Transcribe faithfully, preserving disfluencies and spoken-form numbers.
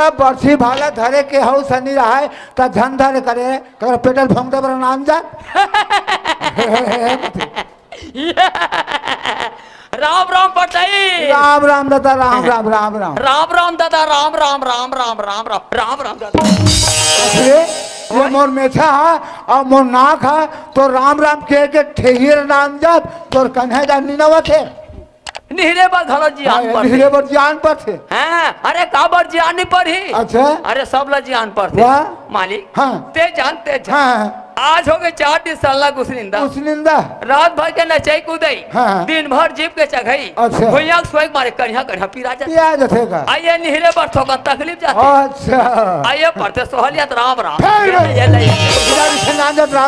तब बरसी भाला धरे के हौस नइ रहय, त झन धरे करे, ककर पेटल भोंक दे बर नाम जा। राम राम पटई। राम राम दादा, राम राम, राम राम। राम राम दादा, राम राम, राम राम, राम राम, राम राम दादा। अरे, ये मोर मेछा हा अउ मोर नाक हा, तो राम राम के के ठेहिर नाम जप, तोर कन्हे जा निनवत हे। निहरे बर घलो जियान हाँ, पड़थे। निहरे बर जियान पड़थे। हाँ, अरे काबर जियान नइ पड़ही? अच्छा। अरे सब ला जियान पड़थे। वाह। मालिक। हाँ। ते जान, ते जान। हाँ। आज होगे चार दिन साल ला गुसनिंदा। गुसनिंदा। रात भर के नचई कुदई। हाँ। दिन भर जीप के चघई। अच्छा। भुइयां के सोए के मारे करिहा करिहा पीरा जाथे। पिया जथे का? आइए निहरे बर थोकन तकलीफ जाथे। अच्छा। आइए पड़थे सोहलियत राम राम। फिर ये ले, ये ले। जा रिश्ते नाम जप राम